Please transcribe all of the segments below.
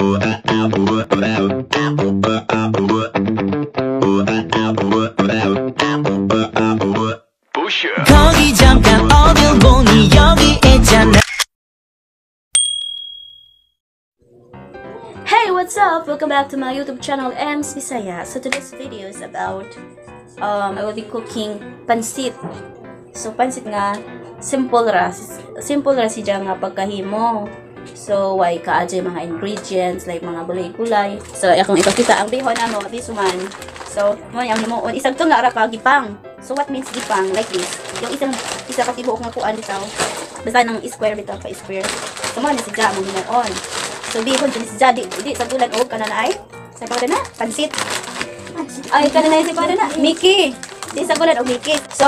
거기 잠깐 어딜 보니 여기 있잖아. Hey, what's up? Welcome back to my YouTube channel, Ems Bisaya. So today's video is about I will be cooking pansit. So pansit nga simple ra siya nga pagkahimo. So why ka adjay mga ingredients like mga gulay-gulay. So akong ipakita ang bihon namo bisuman. So mo ang himuon isang to nga ra ka gipang. So what means gipang? Like this. Yung isang isa ka tibuok nga kuan bitaw. Basta nang square bitaw pa square. So mo ni siya among himuon. So bihon dyan si Jadi, di sa gulan og kana na ay sa pagda na pansit. Ay kana na si pagda na Mickey. Di sa gulan og Mickey. So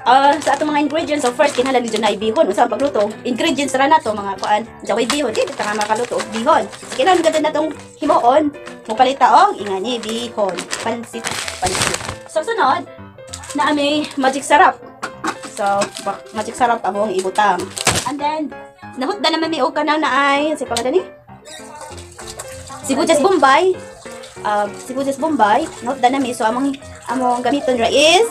sa atong mga ingredients, so first kinahanglan gyud na bihon unsa ang pagluto. Ingredients ra nato mga kuan. Jaway bihon di ta makaluto og bihon. So kinahanglan gud natong himuon. Mopalita og ingani bihon, pansit, pansit. So sunod na ami magic sarap. So magic sarap among ibutang. And then nahutda naman mi og kanang naay si pagda ni sibuyas Bombay. Sibuyas Bombay nahutda na mi. So among gamiton ra is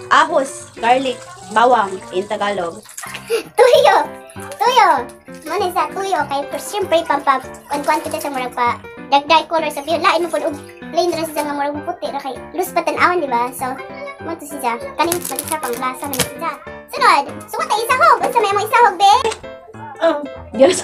ahos, garlic, bawang in Tagalog. Tuyo. Tuyo. Mo ni sa tuyo kay siyempre pampa kuan kita sa murag pa dark color sa bihon. Lain mo pud og plain ra siya nga murag puti ra kay lus pa tan-awon, di ba? So mo to siya kaning magisa pang lasa na siya. Sunod, suwat ay isahog. Unsa may among isahog, be? Oh, yes.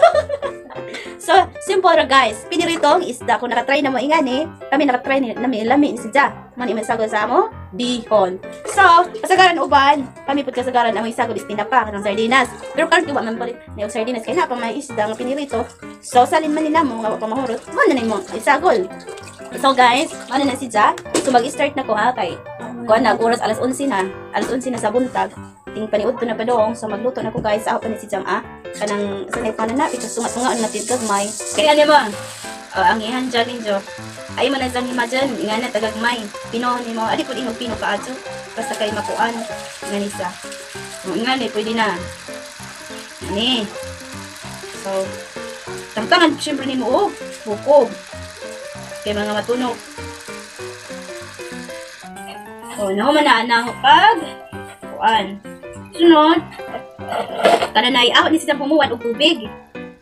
So, simple ra guys. Piniritong isda. Kung nakatry na mo ingani, kami nakatry na mi lami ni siya. Man imong isagol sa amo, bihon. So, kasagaran uban. Kami pud kasagaran among isagol is tinapa kanang sardinas. Pero karon wa man palit ni og sardinas kay na pa may isda nga pinirito. So, salin man ni namo nga wa pa mahurot. Man na nimo isagol. So guys, man na siya. So mag-start na ko ha kay kuan na oras alas 11 na. Alas 11 na sa buntag. Ting paniudto na pa dong. So magluto na ko guys. Ako pa ni si Jam ah. Kanang sanay pa na because tunga-tunga na natin gagmay. Kaya ano ba? Ang ihan dyan ninyo. Ay man ang imagine nga na tagagmay. Pino nimo adi pud inog pino kaadto. Basta kay makuan nga ni sa. Nga ni pwede na. Ani. So tangtangan syempre nimo og bukog. Kay mga matunog. Oh, nahuman na na pag kuan. Sunod, kada na iawat ni siya pumuwan og tubig.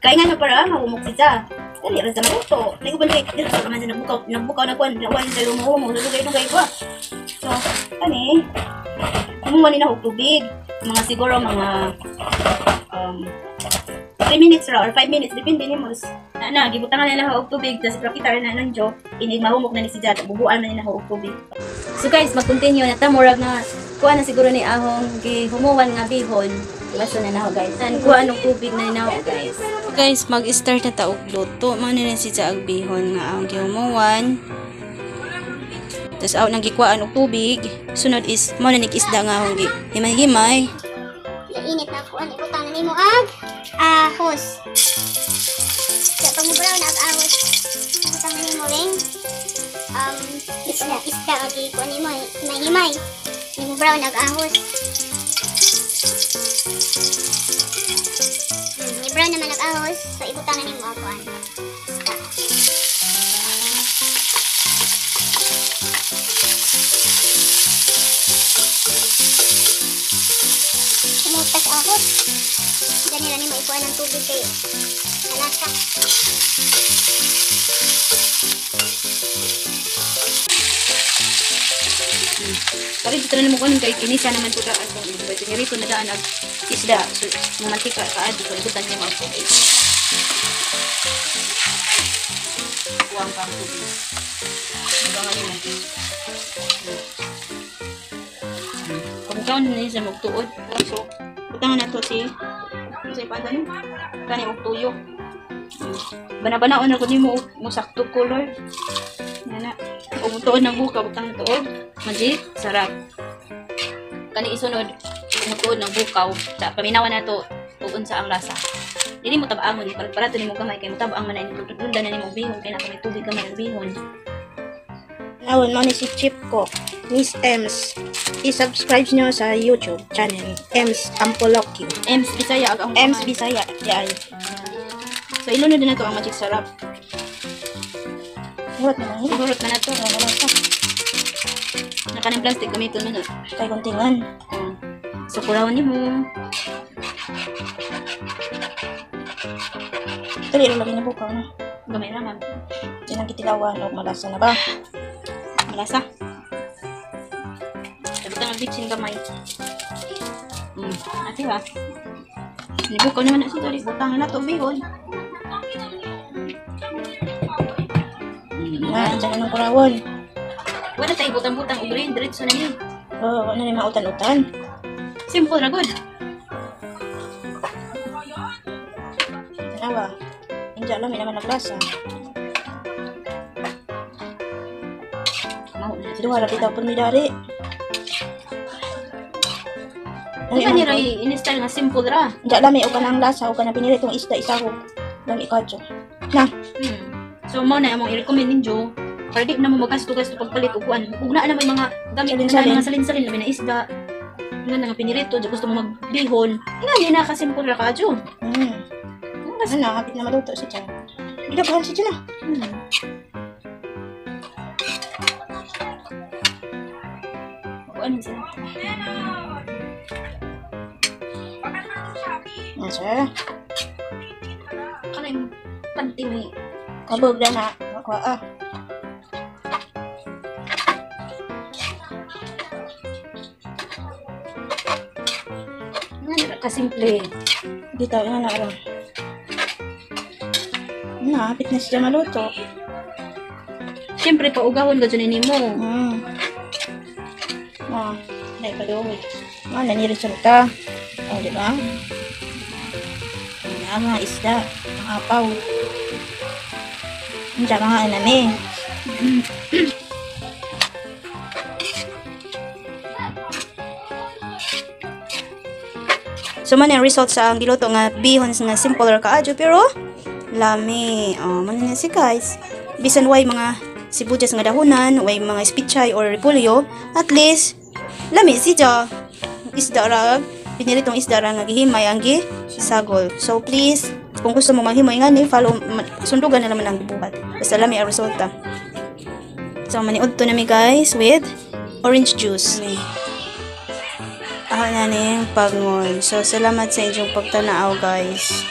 Kay nga na para mahumok siya. Dali ra sa maluto. Nay uban kay dili sa man siya nagbukaw na kuan, nakuan sa humuhumok, dugay-dugay ba. So, kani pumuwan ni na og tubig. Mga siguro mga 3 minutes ra or 5 minutes depende nimo. Na gibutangan na na og tubig tas prakita na nanjo inig mahumok na ni siya, bubuan man ni na og tubig. So guys, mag-continue na ta murag na kuha na siguro ni ahong gihumuwan nga bihon. Basta na naho guys. Tan kuha og tubig na naho guys. Guys, mag-start na ta og luto. Mao na siya ang bihon nga ahong gihumuwan. Tas aw nang gikuhaan og tubig. Sunod is mao na ni isda nga ahong himay-himay. Init na kuan ibutang na nimo ag ahos. Sa pag brown ag ahos, ibutang na nimo ring isda ag kuan nimo himay-himay. Nimo brown ag ahos. Ni brown naman ag ahos, so ibutang na nimo ag kuan isda. Umutas ahos. Ganira nimo ikuan ng tubig kay nalasa. Pero dito na naman kunin kay kinisa naman po daan kung pinirito na daan ag isda. So, mamantika kaad dito ibutan niya mga tubig. Kuwang pang tubig. Diba nga nimo? Kung kaon na siya magtuod. So, butangan na to si sa ipandan kani og tuyo. Bana-banaon na ko nimo mo sakto color. Nana. Og tuod ng buka butang tuod. Magic sarap. Kani isunod mutuod ng bukaw. Sa paminawan nato ug unsa ang lasa. Dili mo tab-angon para nimo gamay kay motab-ang man na tundan na nimo bihon kay na may tubig gamay ang bihon. Awon mo ni si Chip ko, Miss Ems. I-subscribe nyo sa YouTube channel, Ems Ampolokyo. Ems Bisaya ag ang Ems Bisaya. Yeah. So ilunod na to ang magic sarap. Hurot na lang. Sigurot na nato. Wala na lang. Nakaning plastic gamiton man na. Kay kuntingan. Oh. So kurawon nimo. Dali ra lagi ni bukaw na. Gamay ra man. Di lang kitilawan og malasa na ba? Malasa. Sabot ang bitsin gamay. Ate ba? Nibukaw naman na siya dali. Butang na to bihon. Na, dyan na ng kurawon. Wala tayo butang-butang og green diretso na ni. Oh, wala na ni mautan-utan. Simple ra gud. Tanawa. Inja lang, may naman naglasa. Mao na. Duha ra bitaw pud mi dari. Di ba ni Ray in-style nga simple ra? Inja lami og kanang lasa og kanang piniritong isda isahog. Lami kadyo. Na, So mo na among i-recommend ninyo para di na mo magasto-gasto pagpalit og kuan. Ug naa naman mga gamit na Salin-salin. mga salin-salin labi na isda. Nga nga pinirito, di gusto mo magbihon. Nga ni na ka simple ra kaadyo. Ano, hapit na maluto si Chan. Gidaghan si Chan ah. Kuan sila. Na, sir. Kanang panty may Kabog na na. Makuha ah. Nga na ka simple. Dito, nga na alam. Na, hapit na siya maluto. Siyempre paugahon ka dyan nimo. Ah, naipaduwi. Ah, nani resulta. Oh, di ba? Ang mga isda, ang apaw. Ang mga anami. So man ang result sa ang giluto nga bihon nga simple ra kaadyo pero lami. Oh, man na si guys. Bisan way mga sibuyas nga dahunan, way mga spichay or repolyo, at least lami siya. Isda ra, piniritong isda ra nga gihimay ang gi sagol. So please, kung gusto mo maghimay nga ni follow sundugan na naman ang gibuhat. Basta lami ang resulta. So maniudto na mi guys with orange juice. Ako na ning pagngol. So, salamat sa inyong pagtanaaw, guys.